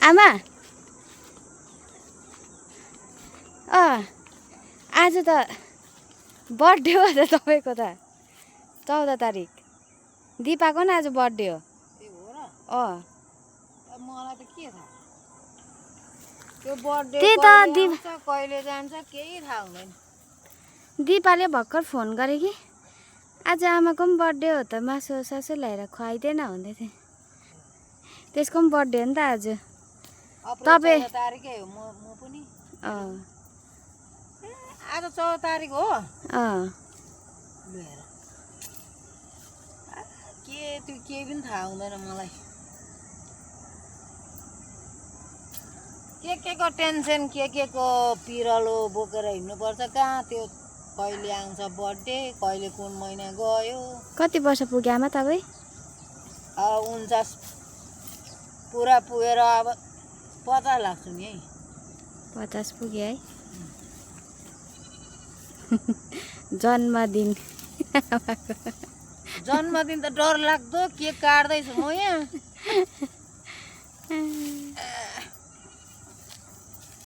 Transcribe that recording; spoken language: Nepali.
आमा आज त बर्थडे हो त तपाईँको त 14 तारिक दिपाको नि आज बर्थडे हो। मलाई त के थाहा त्यो बर्थडे त्यही त कहिले जान्छ केही थाहा हुँदैन। दिपाले भर्खर फोन गरे कि आज आमाको पनि बर्थडे हो त मासु सासु ल्याएर खुवाइदिएन भन्दै थिएँ। त्यसको पनि बर्थडे हो नि त आज। तपाईँ तारिकै हो म पनि आज 14 तारिक हो। त्यो केही पनि थाहा हुँदैन मलाई। के को टेन्सन के को पिरलो बोकेर हिँड्नुपर्छ कहाँ त्यो कहिले आउँछ बर्थडे कहिले कुन महिना गयो। कति वर्ष पुग्यो आमा तपाईँ? 49 पुरा पुगेर अब 50 लाग्छु नि है। 50 पुग्यो है। जन्मदिन जन्मदिन त डर लाग्दो केक काट्दैछु म यहाँ।